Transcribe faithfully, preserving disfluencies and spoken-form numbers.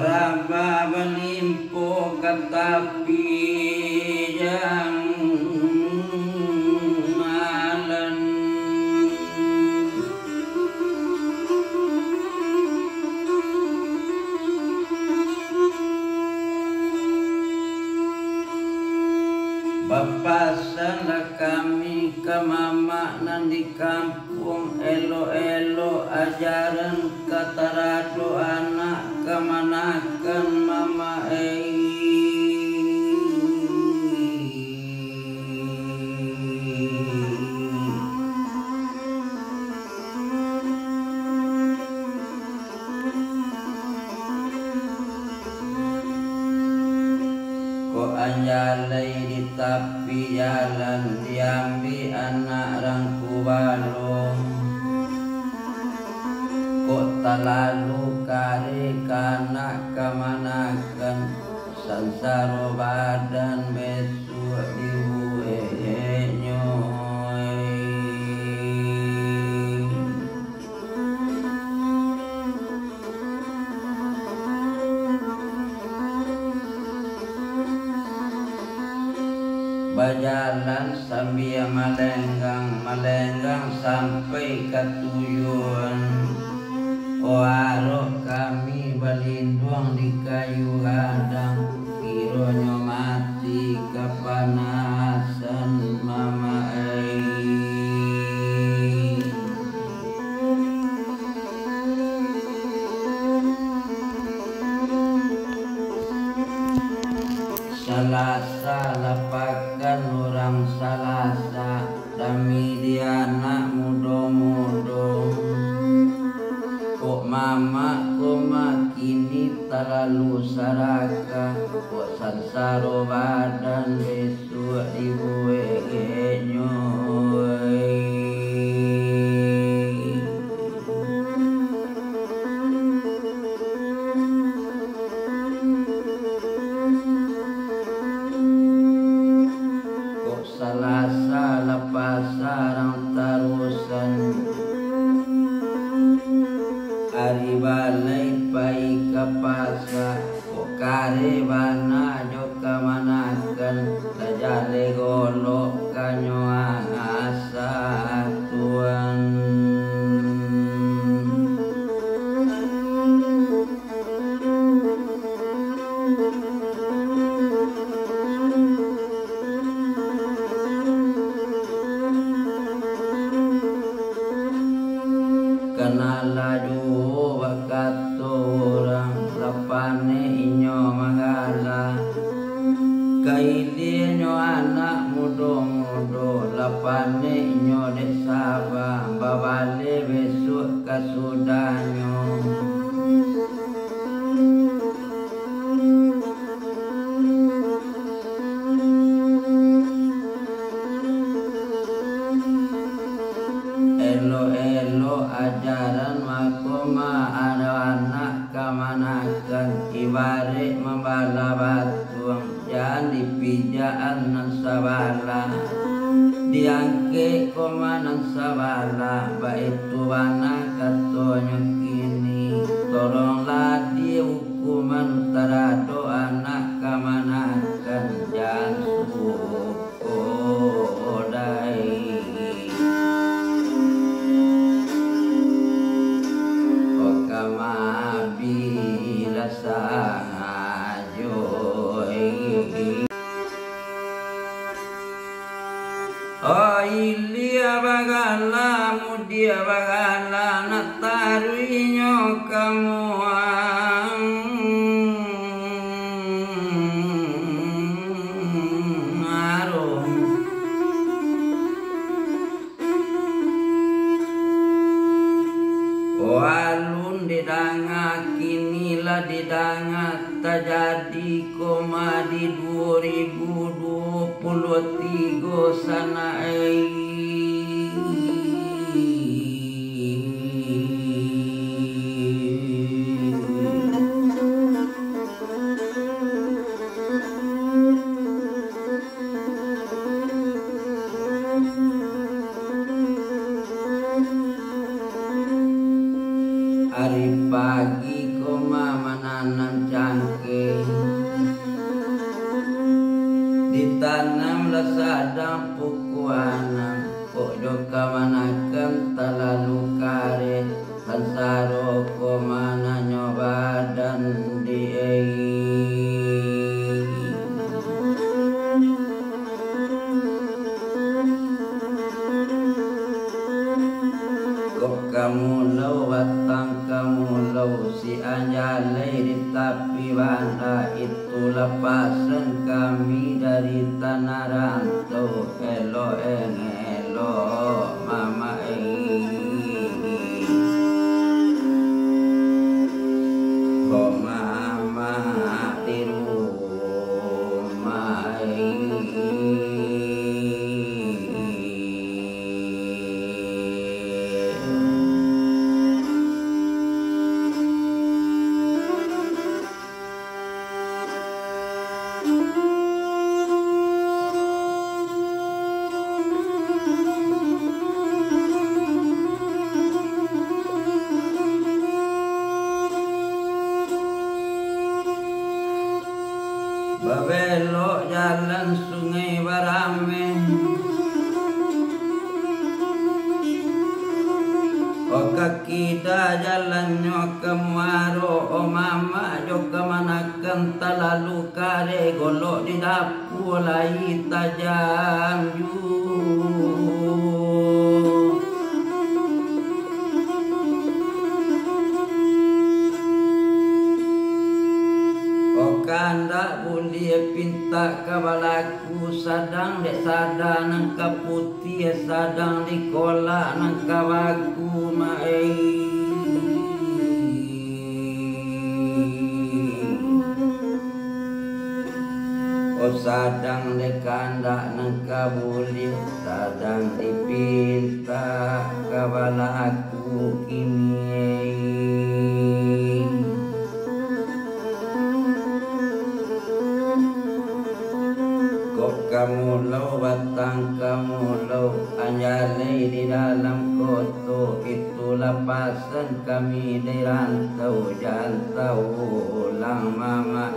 Saba balimpo ka tapi jalan. Bapasanlah kami ka mamak nan di kampuang, elok-elok ajaran ka taradok anak kamanakan mamak ai. Kok anjalai di tapi jalan, diambiak anak rangku balo. Kok talalu kareh ka anak kamanakan, sansaro badan besuak dibueknyo. Bajalan sambia malenggang, malenggang sampai ka tujuan. Arok kami balinduang di kayu gadang, kironyo mati kapanasan mamak ai. Salasa lah pakan urang Salasa, dami di anak mudo-mudo. Kok mamak ko makini talalu sarakah, kok sansaro badan besuak dibueknyo. Kok Salasa lah pasarang tarusan, ari balai pai ka pasa. Kok kareh bana jo kamanakan, tajaleh golok kanyo asa tuan. Kanalah juo bakato urang, lah panek inyo manggala. Ka ilianyo anak mudo-mudo, lah panek inyo dek saba, babaleh besuak kasudahnyo. Elok-elok ajaran mako ma ado anak kamanakan, ibarek mambala batuang, jan dipijakan nan sabalah, diangkek koma nan sabalah, baitu bana katonyo kini, tolonglah di ukuman taradok anak kamanakan, jan suko dai. Oka mabila sahajo. Oh, ilia bagala, mudia bagala, nak taruihnyo kamuang aruh. Oh, alun didanga, kini lah didanga, tajadi koma di duo ribu duo puluah tigo sanak ai. Ari pagi koma mananam Ditanamlah sadang pukua anam, kok jo kamanakan talalu kareh, sansaro ko mananyo badan di. Kok kamulo batang kamulo, si anjalai di tapi banda, itulah pasan kami dari tanah rantau, elok-elok mamak. Kok mamak di rumah. Babelok jalan Sungai Barameh. O ka kida jalannyo ka muaro, o mamak jo kamanakan talalu kareh, golok di dapua lai tajam juo. O kandak buliah pintak ka balaku, sadang dek sada nan ka putiah, sadang dikolak nan ka baku, maai. O sadang dek kandak nan ka buliah, sadang dipintak ka balaku kini. Kok kamulo batang kamulo, anjalai di dalam koto, itulah pasan kami di rantau jantau lang mamak.